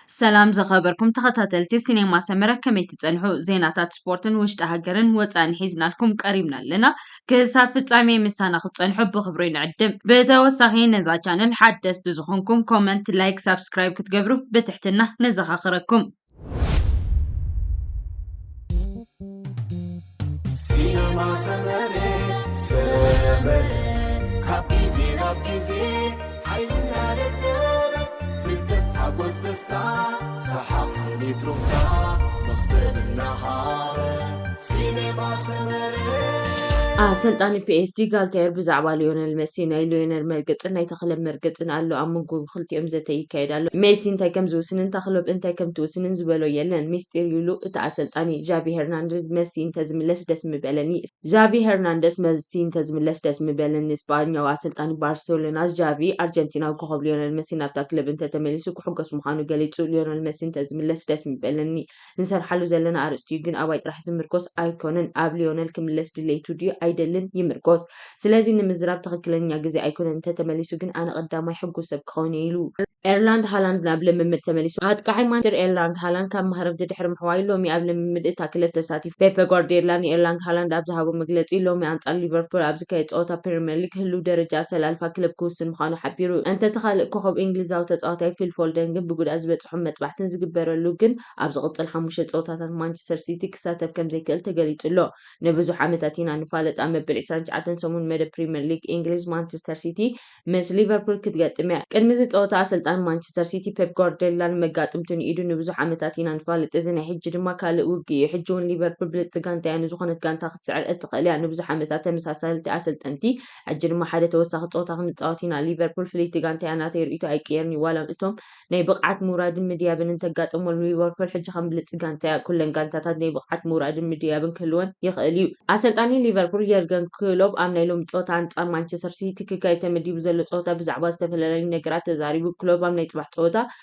ሰላም ዝኸበርኩም ተኸታተልቲ ሲኔማ ሰመረ፣ ከመይ ትጸንሑ? ዜናታት ስፖርትን ውሽጢ ሃገርን ወጻእን ሒዝናልኩም ቀሪብና ኣለና። ክሳብ ፍጻሜ ምሳና ክትጸንሑ ብኽብሪ ንዕድም። ብተወሳኺ ነዛ ቻነል ሓደስቲ ዝኾንኩም ኮመንት፣ ላይክ፣ ሳብስክራይብ ክትገብሩ ብትሕትና ነዘኻኽረኩም። ሲነማ ሰመረ ሰመረ ካብ ግዜ ናብ ግዜ ሓይልና ደለበ ፍልጠት ሓጎስ ደስታ ሰሓቕ ስኒት ሩፍታ መኽሰብ እናሃበ ሲነማ ሰመረ ኣሰልጣኒ ፒኤስጂ ጋልታየር ብዛዕባ ሊዮነል መሲ ናይ ሊዮነል መርገፅን ናይ ተኽለ መርገፅን ኣሎ። ኣብ መንጎ ክልቲኦም ዘተ ይካየድ ኣሎ። ሜሲ እንታይ ከም ዝውስንን ታክሎብ እንታይ ከም ትውስንን ዝበሎ የለን። ሚስጢር ይብሉ እቲ ኣሰልጣኒ ጃቪ ሄርናንደዝ። መሲ እንተዝምለስ ደስ ምበለኒ። ጃቪ ሄርናንደዝ። መሲ እንተዝምለስ ደስ ምበለኒ። ስጳኛዊ ኣሰልጣኒ ባርሴሎና ጃቪ ኣርጀንቲናዊ ኮኸብ ሊዮነል መሲ ናብታ ክለብ እንተተመሊሱ ክሕጎስ ምዃኑ ገሊጹ። ሊዮነል መሲ እንተዝምለስ ደስ ምበለኒ። ንሰርሓሉ ዘለና ኣርእስቲ እዩ፣ ግን ኣባይ ጥራሕ ዝምርኮስ ኣይኮነን። ኣብ ሊዮነል ክምለስ ድሌቱ ድዩ ኣይደልን ይምርኮስ። ስለዚ ንምዝራብ ትኽክለኛ ግዜ ኣይኮነን። እንተተመሊሱ ግን ኣነ ቀዳማይ ሕጉስ ሰብ ክኸውን እየ ኢሉ። ኤርላንድ ሃላንድ ናብ ልምምድ ተመሊሱ። ኣጥቃዓይ ማንቸስተር ኤርላንድ ሃላንድ ካብ ማህረምቲ ድሕሪ ምሕዋይ ሎሚ ኣብ ልምምድ እታ ክለብ ተሳቲፉ። ፔፐ ጓርዲዮላ ንኤርላንድ ሃላንድ ኣብ ዝሃቦ መግለጺ ሎሚ ኣንጻር ሊቨርፑል ኣብ ዝካየድ ጸወታ ፕሪምየር ሊግ ህሉው ደረጃ ኣሰላልፋ ክለብ ክውስን ምዃኑ ሓቢሩ። እንተቲ ካልእ ኮኸብ እንግሊዛዊ ተጻዋታይ ፊል ፎደን ግን ብጉድኣት ዝበጽሖ መጥባሕትን ዝግበረሉ ግን ኣብ ዝቕጽል ሓሙሽተ ጸወታታት ማንቸስተር ሲቲ ክሳተፍ ከም ዘይክእል ተገሊጹ ኣሎ። ንብዙሕ ዓመታት ኢና ንፋለጥ። ኣብ መበል ዕስራን ትሽዓተን ሰሙን መደብ ፕሪምየር ሊግ እንግሊዝ ማንቸስተር ሲቲ ምስ ሊቨርፑል ክትገጥም እያ። ቅድሚ እዚ ጸወታ ኣሰልጣኒ ማንቸስተር ሲቲ ፔፕ ጓርዲዮላ ንመጋጥምቱ ንኢዱ ንብዙሕ ዓመታት ኢና ንፋለጥ። እዚ ናይ ሕጂ ድማ ካልእ ውግእ እዩ። ሕጂ እውን ሊቨርፑል ብልጽቲ ጋንታ እያ። ንዝኾነት ጋንታ ክትስዕር እትኽእል እያ። ንብዙሕ ዓመታት ተመሳሳልቲ ኣሰልጠንቲ፣ ሕጂ ድማ ሓደ ተወሳኺ ጸወታ ክንጻወት ኢና። ሊቨርፑል ፍልይቲ ጋንታ እያ። ናተይ ርእይቶ ኣይቅየርን እዩ። ዋላ እቶም ናይ ብቕዓት ምውራድን ምድያብን እንተጋጥሞ ሊቨርፑል ሕጂ ከም ብልጽቲ ጋንታ እያ። ኩለን ጋንታታት ናይ ብቕዓት ምውራድን ምድያብን ክህልወን ይኽእል እዩ። ኣሰልጣኒ ሊቨርፑል የርገን ክሎፕ ኣብ ናይ ሎሚ ጸወታ ኣንጻር ማንቸስተር ሲቲ ክካየድ ተመዲቡ ዘሎ ጸወታ ብዛዕባ ዝተፈላለዩ ነገራት ተዛሪቡ። ክሎፕ ኣብ ናይ ጽባሕ ጸወታ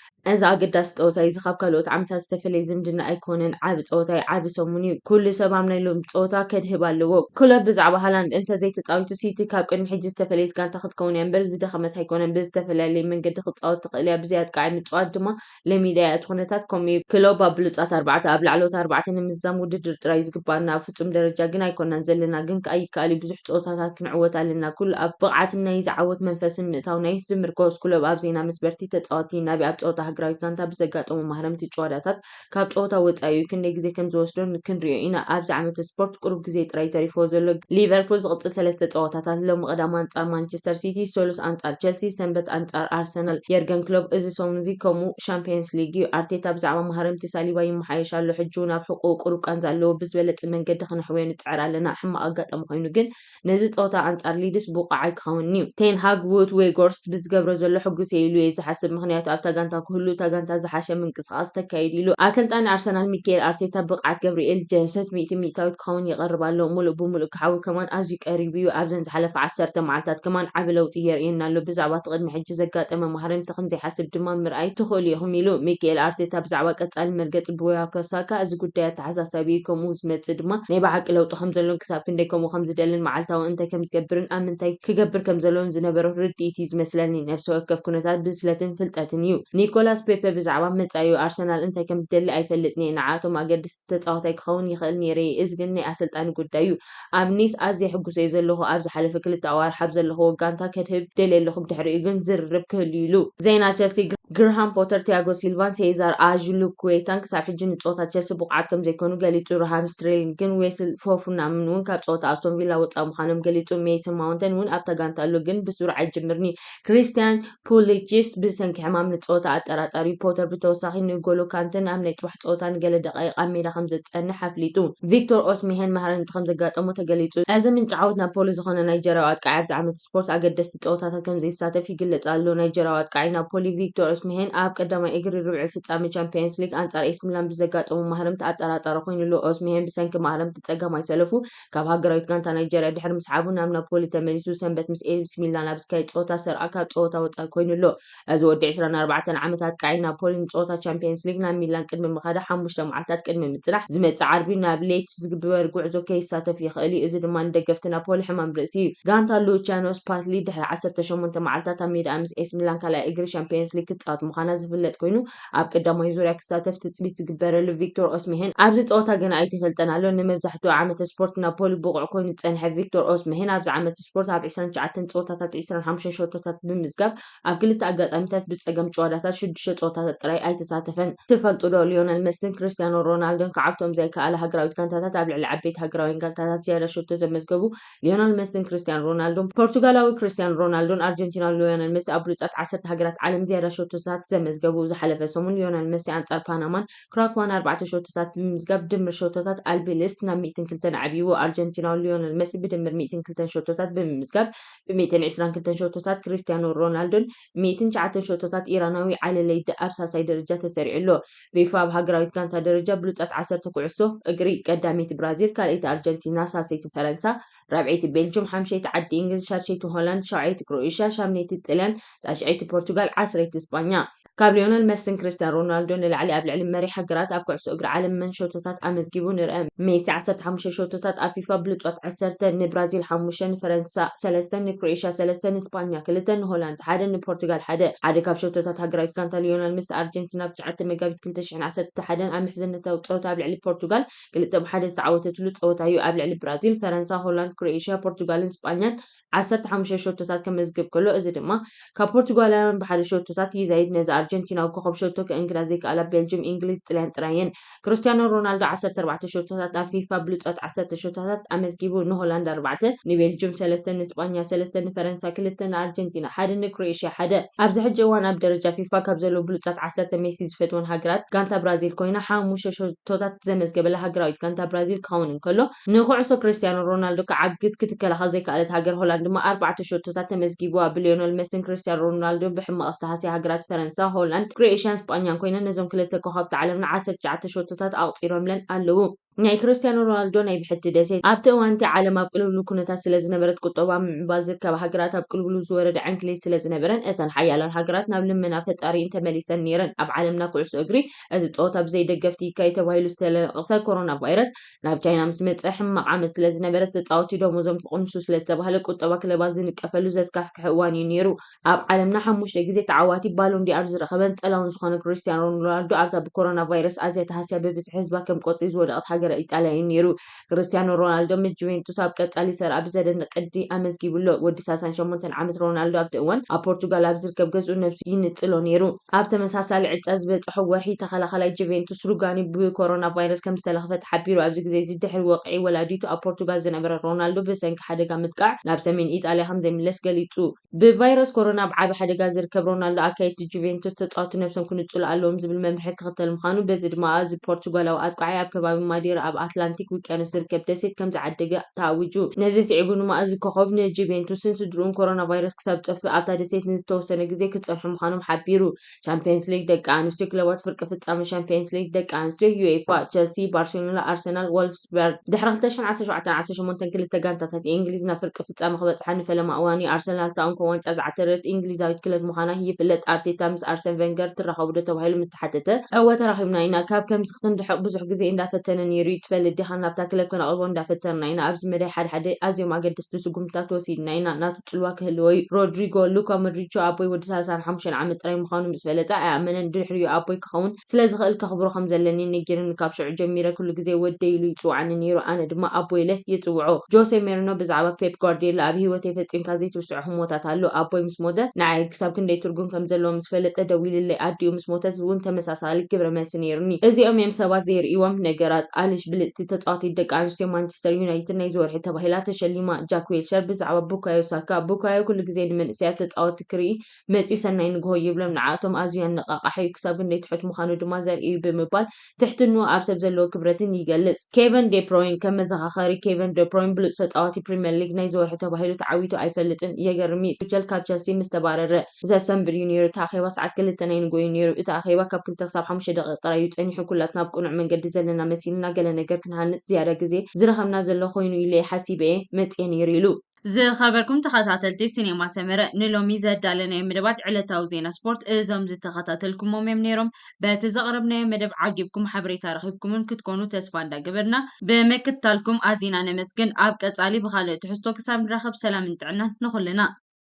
እዚ ኣገዳሲ ጸወታ እዩ። እዚ ካብ ካልኦት ዓመታት ዝተፈለየ ዝምድና ኣይኮነን። ዓቢ ጸወታ እዩ። ዓቢ ሰሙን እዩ። ኩሉ ሰብ ኣብ ናይ ሎሚ ጸወታ ከድህብ ኣለዎ። ክሎፕ ብዛዕባ ሃላንድ እንተዘይተጻዊቱ ሲቲ ካብ ቅድሚ ሕጂ ዝተፈለየት ጋንታ ክትከውን እያ እምበር ዝደኸመት ኣይኮነን። ብዝተፈላለየ መንገዲ ክትጻወት ትኽእል እያ። ብዘይ ኣጥቃዓይ ምጽዋት ድማ ለሚዳ እያ። እቲ ኩነታት ከምኡ እዩ። ክሎፕ ኣብ ብሉጻት ኣርባዕተ ኣብ ላዕለዎት ኣርባዕተ ንምዝዛም ውድድር ጥራይ እዩ ዝግባኣና። ኣብ ፍጹም ደረጃ ግን ኣይኮናን ዘለና። ግን ከኣ ይከኣል እዩ። ብዙሕ ጸወታታት ክንዕወት ኣለና። ኩሉ ኣብ ብቕዓትን ናይ ዝዓወት መንፈስን ምእታው ናይ ዝምርኮስ። ክሎፕ ኣብ ዜና መስበርቲ ተጻወትቲ ናበይ ኣብ ጸወታ ሃገራዊት ጋንታ ብዘጋጠሙ ማህረምቲ ጭዋዳታት ካብ ጸወታ ወጻኢ እዩ። ክንደይ ግዜ ከም ዝወስዶ ክንሪኦ ኢና። ኣብዚ ዓመተ ስፖርት ቁሩብ ግዜ ጥራይ ተሪፍዎ ዘሎ ሊቨርፑል ዝቕጽል ሰለስተ ጸወታታት ሎሚ ቀዳም ኣንጻር ማንቸስተር ሲቲ፣ ሰሉስ ኣንጻር ቸልሲ፣ ሰንበት ኣንጻር ኣርሰናል። የርገን ክሎፕ እዚ ሰሙን እዚ ከምኡ ሻምፒየንስ ሊግ እዩ። ኣርቴታ ብዛዕባ ማህረምቲ ሳሊባ ይመሓየሽ ኣሎ። ሕጂ እውን ኣብ ሕቁኡ ቁሩብ ቃንዛ ኣለዎ። ብዝበለጸ መንገዲ ክነሕውዮ ንጽዕር ኣለና። ሕማቕ ኣጋጣሚ ኮይኑ ግን ነዚ ጸወታ ኣንጻር ሊድስ ብቑዕ ኣይክኸውንን'ዩ። ቴን ሃግ፣ ውት ዌጎርስት ብዝገብሮ ዘሎ ሕጉስ እየ ኢሉ እየ ዝሓስብ፣ ምኽንያቱ ኣብታ ጋንታ ክህሉ እታ ጋንታ ዝሓሸ ምንቅስቓስ ተካይድ ኢሉ። ኣሰልጣኒ ኣርሰናል ሚካኤል ኣርቴታ ብቕዓት ገብርኤል ጀሰስ ሚእቲ ሚእታዊት ክኸውን ይቐርብ ኣሎ። ሙሉእ ብሙሉእ ክሓዊ ከማን ኣዝዩ ቀሪቡ እዩ። ኣብዘን ዝሓለፋ ዓሰርተ መዓልታት ከማን ዓቢ ለውጢ የርእየና ኣሎ። ብዛዕባ እቲ ቅድሚ ሕጂ ዘጋጠመ ማህረምቲ ከም ዘይሓስብ ድማ ምርኣይ ትኽእሉ ኢኹም ኢሉ። ሚካኤል ኣርቴታ ብዛዕባ ቀጻሊ መርገጺ ቡካዮ ሳካ፣ እዚ ጉዳይ ኣተሓሳሳቢ እዩ። ከምኡ ዝመጽእ ድማ ናይ ብሓቂ ለውጢ ከም ዘሎን ክሳብ ክንደይ ከምኡ ከም ዝደልን መዓልታዊ እንታይ ከም ዝገብርን ኣብ ምንታይ ክገብር ከም ዘሎን ዝነበሮ ርድኢት እዩ ዝመስለኒ። ነፍሲ ወከፍ ኩነታት ብስለትን ፍልጠትን እዩ። ኒኮላስ ፔፐ ብዛዕባ መጻኢኡ ኣርሰናል እንታይ ከም ዝደሊ ኣይፈልጥን እየ። ንዓኣቶም ኣገደስቲ ተጻዋታይ ክኸውን ይኽእል ነይረ እየ። እዚ ግን ናይ ኣሰልጣኒ ጉዳይ እዩ። ኣብ ኒስ ኣዝየ ሕጉስ እየ ዘለኹ። ኣብ ዝሓለፈ ክልተ ኣዋርሕ ኣብ ዘለኽዎ ጋንታ ከድህብ ደልየ ኣለኹ። ብድሕሪኡ ግን ዝርርብ ክህሉ እዩ ኢሉ። ዜና ቸልሲ፣ ግርሃም ፖተር፣ ቲያጎ ሲልቫን ሴዛር ኣዝፒሊኩዌታን ክሳብ ሕጂ ንጸወታ ቸልሲ ብቑዓት ከም ዘይኮኑ ገሊጹ። ራሃም ስተርሊንግን ዌስሊ ፎፉናን እውን ካብ ጸወታ ኣስቶን ቪላ ወጻኢ ምዃኖም ገሊጹ። ሜሰን ማውንተን እውን ኣብታ ጋንታ ኣሎ፣ ግን ብስሩዕ ኣይጅምርን'ዩ። ክሪስቲያን ፑሊሲች ብሰንኪ ሕማም ንጸወታ ኣጠራጣሪ። ፖተር ብተወሳኺ ንጎሎ ካንተን ኣብ ናይ ጽባሕ ጸወታ ንገለ ደቓይቕ ኣብ ሜዳ ከም ዘጸንሕ ኣፍሊጡ። ቪክቶር ኦስሜሄን ማህረምቲ ከም ዘጋጠሞ ተገሊጹ። እዚ ምንጪ ዓወት ናፖሊ ዝኾነ ናይጀርያዊ ኣጥቃዓይ ኣብዚ ዓመት ስፖርት ኣገደስቲ ጸወታታት ከም ዘይሳተፍ ይግለጽ ኣሎ። ናይጀርያዊ ኣጥቃዓይ ናፖሊ ቪክቶር ኦስሜሄን ኣብ ቀዳማይ እግሪ ርብዒ ፍጻመ ቻምፒየንስ ሊግ ኣንጻር ኤሲ ሚላን ብዘጋጠሞ ማህረምቲ ኣጠራጣሪ ኮይኑ ኣሎ። ኦስሜሄን ብሰንኪ ማህረምቲ ጸጋማይ ሰለፉ ካብ ሃገራዊት ጋንታ ናይጀርያ ድሕሪ ምስዓቡ ናብ ናፖሊ ተመሊሱ። ሰንበት ምስ ኤሲ ሚላን ኣብ ዝካየድ ጸወታ ሰርኣ ካብ ጸወታ ወጻኢ ኮይኑ ኣሎ። እዚ ወዲ ዕስራን ኣርባዕተን ዓመት ኣጥቃዓይ ናፖሊ ንጸወታ ቻምፒየንስ ሊግ ናብ ሚላን ቅድሚ ምኻዳ ሓሙሽተ መዓልታት ቅድሚ ምጽናሕ፣ ዝመጽእ ዓርቢ ናብ ሌች ዝግበር ጉዕዞ ከይሳተፍ ይኽእል እዩ። እዚ ድማ ንደገፍቲ ናፖሊ ሕማም ርእሲ እዩ። ጋንታ ሉቺያኖ ስፓሌቲ ድሕሪ ዓሰርተ ሸሞንተ መዓልታት ኣብ ሜዳኣ ምስ ኤሲ ሚላን ካልኣይ እግሪ ቻምፒየንስ ሊግ ክትጻወት ምዃና ዝፍለጥ ኮይኑ፣ ኣብ ቀዳማይ ዙርያ ክሳተፍ ትጽቢት ዝግበረሉ ቪክቶር ኦስሜሄን ኣብዚ ጸወታ ገና ኣይተፈልጠን ኣሎ። ንመብዛሕትኡ ዓመተ ስፖርት ናፖሊ ብቑዕ ኮይኑ ዝጸንሐ ቪክቶር ኦስሜሄን ኣብዚ ዓመተ ስፖርት ኣብ ዕስራን ትሽዓተን ጸወታታት ዕስራን ሓሙሽተን ሸቶታት ብምዝጋብ ኣብ ክልተ ኣጋጣሚታት ብጸገም ጭዋዳታት ሽዱሽተ ጸወታታት ጥራይ ኣይተሳተፈን። ትፈልጡ ዶ? ሊዮነል መስን ክርስቲያኖ ሮናልዶን ክዓግቶም ዘይከኣለ ሃገራዊት ጋንታታት ኣብ ልዕሊ ዓበይቲ ሃገራውያን ጋንታታት ዝያዳ ሸቶ ዘመዝገቡ ሊዮነል መስን ክርስቲያኖ ሮናልዶን ፖርቱጋላዊ ክርስቲያኖ ሮናልዶን ኣርጀንቲናዊ ሊዮነል መሲ ኣብ ብሉጻት ዓሰርተ ሃገራት ዓለም ዝያዳ ሸቶታት ዘመዝገቡ። ዝሓለፈ ሰሙን ሊዮነል መሲ ኣንጻር ፓናማን ክራክዋን ኣርባዕተ ሸቶታት ብምምዝጋብ ድምር ሸቶታት ኣልቢልስ ናብ ሚእትን ክልተን ዓብይዎ። ኣርጀንቲናዊ ሊዮነል መሲ ብድምር ሚእትን ክልተን ሸቶታት ብምምዝጋብ ብሚእትን ዕስራን ክልተን ሸቶታት ክርስቲያኖ ሮናልዶን ሚእትን ትሽዓተን ሸቶታት ኢራናዊ ዓሊ ለይዲ ኣብ ሳልሳይ ደረጃ ተሰሪዑ ኣሎ። ፊፋ ኣብ ሃገራዊት ጋንታ ደረጃ ብሉጻት ዓሰርተ ኩዕሶ እግሪ ቀዳመይቲ ብራዚል፣ ካልኣይቲ ኣርጀንቲና፣ ሳልሰይቲ ፈረንሳ፣ ራብዐይቲ ቤልጅም፣ ሓምሸይቲ ዓዲ እንግሊዝ፣ ሻድሸይቲ ሆላንድ፣ ሻውዓይቲ ክሮኤሽያ፣ ሻምነይቲ ጥልያን፣ ታሽዐይቲ ፖርቱጋል፣ ዓስረይቲ ስጳኛ። ካብ ሊዮነል መስን ክርስቲያን ሮናልዶ ንላዕሊ ኣብ ልዕሊ መሪሕ ሃገራት ኣብ ኩዕሶ እግሪ ዓለም መን ሸቶታት ኣመዝጊቡ ንርአ። ሜሲ ዓሰርተ ሓሙሽተ ሸቶታት ኣብ ፊፋ ብሉጻት ዓሰርተ፣ ንብራዚል ሓሙሽተ፣ ንፈረንሳ ሰለስተ፣ ንክሮኤሽያ ሰለስተ፣ ንስጳኛ ክልተ፣ ንሆላንድ ሓደ፣ ንፖርቱጋል ሓደ። ሓደ ካብ ሸቶታት ሃገራዊት ጋንታ ሊዮነል መሲ ኣርጀንቲና ኣብ ትሽዓተ መጋቢት ክልተ ሽሕን ዓሰርተ ሓደን ኣብ ምሕዝነታዊ ጸወታ ኣብ ልዕሊ ፖርቱጋል ክልተ ብሓደ ዝተዓወተትሉ ጸወታ እዩ። ኣብ ልዕሊ ብራዚል፣ ፈረንሳ፣ ሆላንድ፣ ክሮኤሽያ፣ ፖርቱጋልን ስጳኛን ዓሰርተ ሓሙሽተ ሸቶታት ከመዝግብ ከሎ፣ እዚ ድማ ካብ ፖርቱጋላውያን ብሓደ ሸቶታት ይዛይድ። ነዚ ኣርጀንቲናዊ ኮኸብ ሸቶ ከእንግዳ ዘይከኣላ ቤልጅም፣ እንግሊዝ፣ ጥልያን ጥራይ እየን። ክርስቲያኖ ሮናልዶ ዓሰርተ ኣርባዕተ ሸቶታት ኣብ ፊፋ ብሉጻት ዓሰርተ ሸቶታት ኣመዝጊቡ፣ ንሆላንድ ኣርባዕተ፣ ንቤልጅም ሰለስተ፣ ንስጳኛ ሰለስተ፣ ንፈረንሳ ክልተ፣ ንኣርጀንቲና ሓደ፣ ንክሮኤሽያ ሓደ። ኣብዚ ሕጂ እዋን ኣብ ደረጃ ፊፋ ካብ ዘለዉ ብሉጻት ዓሰርተ ሜሲ ዝፈትወን ሃገራት ጋንታ ብራዚል ኮይና፣ ሓሙሽተ ሸቶታት ዘመዝገበላ ሃገራዊት ጋንታ ብራዚል ክኸውን እንከሎ፣ ንኩዕሶ ክርስቲያኖ ሮናልዶ ክዓግት ክትከላኸል ዘይከኣለት ሃገር ሆላንድ ድማ ኣርባዕተ ሸቶታት ተመዝጊብዋ። ብሊዮነል መሲን ክርስቲያኖ ሮናልዶን ብሕማቕ ዝተሃስያ ሃገራት ፈረንሳ፣ ሆላንድ፣ ክሮኤሽያን ስጳኛን ኮይነን ነዞም ክልተ ኮኸብቲ ዓለምና ዓሰርተ ትሽዓተ ሸቶታት ኣቑጺሮምለን ኣለዉ። ናይ ክርስቲያኖ ሮናልዶ ናይ ብሕቲ ደሴት ኣብቲ እዋንቲ ዓለም ኣብ ቅልውልው ኩነታት ስለ ዝነበረት ቁጠባ ምዕባል ዝርከባ ሃገራት ኣብ ቅልውልው ዝወረደ ዕንክሊል ስለ ዝነበረን እተን ሓያላን ሃገራት ናብ ልመና ፈጣሪእን ተመሊሰን ነይረን። ኣብ ዓለምና ኩዕሶ እግሪ እቲ ጸወታ ብዘይ ደገፍቲ ይካየድ ተባሂሉ ዝተለቐፈ ኮሮና ቫይረስ ናብ ቻይና ምስ መጸ ሕማቕ ዓመት ስለ ዝነበረ ተጻወቲ ደሞዞም ክቕንሱ ስለ ዝተባህለ ቁጠባ ክለባት ዝንቀፈሉ ዘስካሕክሐ እዋን እዩ ነይሩ። ኣብ ዓለምና ሓሙሽተ ግዜ ተዓዋቲ ባሎን ዲኣር ዝረኸበን ጸላውን ዝኾነ ክርስቲያኖ ሮናልዶ ኣብታ ብኮሮና ቫይረስ ኣዝያ ተሃስያ ብብዝሒ ህዝባ ከም ቆጽሊ ዝወደቐት ሃገረ ኢጣልያ እዩ ነይሩ። ክርስቲያኖ ሮናልዶ ምስ ጁቬንቱስ ኣብ ቀጻሊ ሰርኣ ብዘደንቕ ቅዲ ኣመዝጊቡ ኣሎ። ወዲ ሰላሳን ሸሞንተን ዓመት ሮናልዶ ኣብቲ እዋን ኣብ ፖርቱጋል ኣብ ዝርከብ ገዝኡ ነብሱ ይንጽሎ ነይሩ። ኣብ ተመሳሳሊ ዕጫ ዝበጽሖ ወርሒ ተኸላኻላይ ጁቬንቱስ ሩጋኒ ብኮሮና ቫይረስ ከም ዝተለኽፈ ተሓቢሩ። ኣብዚ ግዜ እዚ ድሕሪ ወቕዒ ወላዲቱ ኣብ ፖርቱጋል ዝነበረ ሮናልዶ ብሰንኪ ሓደጋ ምጥቃዕ ናብ ሰሜን ኢጣልያ ከም ዘይምለስ ገሊጹ። ብቫይረስ ኮሮና ኣብ ዓቢ ሓደጋ ዝርከብ ሮናልዶ ኣካየድቲ ጁቬንቱስ ተጻወቲ ነብሶም ክንጽሉ ኣለዎም ዝብል መምርሒ ክኽተል ምዃኑ፣ በዚ ድማ እዚ ፖርቱጋላዊ ኣጥቃዓይ ኣብ ከባቢ ማዴራ ኣብ ኣትላንቲክ ውቅያኖስ ዝርከብ ደሴት ከም ዝዓደገ ተኣዊጁ። ነዚ ስዒቡ ድማ እዚ ኮኸብ ንጁቬንቱስን ስድርኡን ኮሮና ቫይረስ ክሳብ ዝጠፍእ ኣብታ ደሴት ንዝተወሰነ ግዜ ክጸንሑ ምዃኖም ሓቢሩ። ቻምፒየንስ ሊግ ደቂ ኣንስትዮ። ክለባት ፍርቂ ፍጻመ ቻምፒየንስ ሊግ ደቂ ኣንስትዮ ዩኤፋ፣ ቸልሲ፣ ባርሴሎና፣ ኣርሰናል፣ ወልፍስበርግ። ድሕሪ ክልተ ሽሕን ዓሰርተ ሸውዓተን ዓሰርተ ሸሞንተን ክልተ ጋንታታት እንግሊዝ ናብ ፍርቂ ፍጻመ ክበጽሓ ንፈለማ እዋን እዩ። ኣርሰናል እታ እንኮ ዋንጫ ዝዓተረት እንግሊዛዊት ክለብ ምዃና ይፍለጥ። ኣርቴታ ምስ ኣርሰን ቨንገር ትራኸቡ ዶ ተባሂሉ ምስ ተሓተተ፣ እወ ተራኺብና ኢና። ካብ ከምዚ ክንርሕቕ ብዙሕ ግዜ እንዳፈተነ ነይሩ እዩ። ትፈልጥ ዲኻ? ናብታ ክለብ ከነቕርቦ እንዳፈተንና ኢና። ኣብዚ መዳይ ሓደ ሓደ ኣዝዮም ኣገደስቲ ስጉምትታት ወሲድና ኢና። ናቱ ጽልዋ ክህልዎ እዩ። ሮድሪጎ፣ ሉካ ሞድሪቾ ኣቦይ ወዲ ሰላሳን ሓሙሽተን ዓመት ጥራይ ምዃኑ ምስ ፈለጠ ኣይኣመነን። ድሕሪኡ ኣቦይ ክኸውን ስለ ዝኽእል ከኽብሮ ከም ዘለኒ ነጊሩኒ። ካብ ሽዑ ጀሚረ ኩሉ ግዜ ወደይ ኢሉ ይጽውዓኒ ነይሩ፣ ኣነ ድማ ኣቦይ ኢለ ይጽውዖ። ጆሴ ሞሪኖ ብዛዕባ ፔፕ ጓርዲዮላ፣ ኣብ ህይወተይ ፈጺምካ ዘይትርስዖ ህሞታት ኣሎ። ኣቦይ ምስ ሞተ ንዓይ ክሳብ ክንደይ ትርጉም ከም ዘለዎ ምስ ፈለጠ ደዊሉለይ፣ ኣዲኡ ምስ ሞተት እውን ተመሳሳሊ ግብረ መልሲ ነይሩኒ። እዚኦም እዮም ሰባት ዘይርእይዎም ነገራት። ኣሊሽ ብልጽቲ ተጻዋቲት ደቂ ኣንስትዮ ማንቸስተር ዩናይትድ ናይዚ ወርሒ ተባሂላ ተሸሊማ። ጃክ ዊልሸር ብዛዕባ ቡካዮ ሳካ፣ ቡካዮ ኩሉ ግዜ ንመንእሰያት ተጻወትቲ ክርኢ መጺኡ ሰናይ ንግሆ ይብሎም፣ ንዓኣቶም ኣዝዩ ኣነቓቓሒ እዩ፣ ክሳብ ክንደይ ትሑት ምዃኑ ድማ ዘርኢ እዩ ብምባል ትሕትንኡ ኣብ ሰብ ዘለዎ ክብረትን ይገልጽ። ኬቨን ዴ ብሮይን፣ ከም መዘኻኸሪ፣ ኬቨን ዴ ብሮይን ብሉጽ ተጻዋቲ ፕሪምየር ሊግ ናይዚ ወርሒ ተባሂሉ ተዓዊቱ ኣይፈልጥን፣ የገርም እዩ። ቱቸል ካብ ቸልሲ ምስ ተባረረ ዘሰንብድ እዩ ነይሩ። እቲ ኣኼባ ሰዓት ክልተ ናይ ንግሆ እዩ ነይሩ። እቲ ኣኼባ ካብ ክልተ ክሳብ ሓሙሽተ ደቂቕ ጥራይ እዩ ጸኒሑ። ኩላትና ኣብ ቅኑዕ መንገዲ ዘለና መሲሉና፣ ገለ ነገር ክንሃንጽ ዝያዳ ግዜ ዝረኸብና ዘሎ ኮይኑ ኢለ እየ ሓሲበ እየ መጽየ ነይሩ ኢሉ። ዝኸበርኩም ተኸታተልቲ ሲኔማ ሰመረ፣ ንሎሚ ዘዳለናዮ መደባት ዕለታዊ ዜና ስፖርት እዞም ዝተኸታተልኩሞም እዮም ነይሮም። በቲ ዘቕረብናዮ መደብ ዓጊብኩም ሓበሬታ ረኺብኩምን ክትኮኑ ተስፋ እንዳገበርና፣ ብምክትታልኩም ኣዚና ነመስግን። ኣብ ቀጻሊ ብኻልእ ትሕዝቶ ክሳብ ንራኸብ ሰላምን ጥዕናን ንኹልና።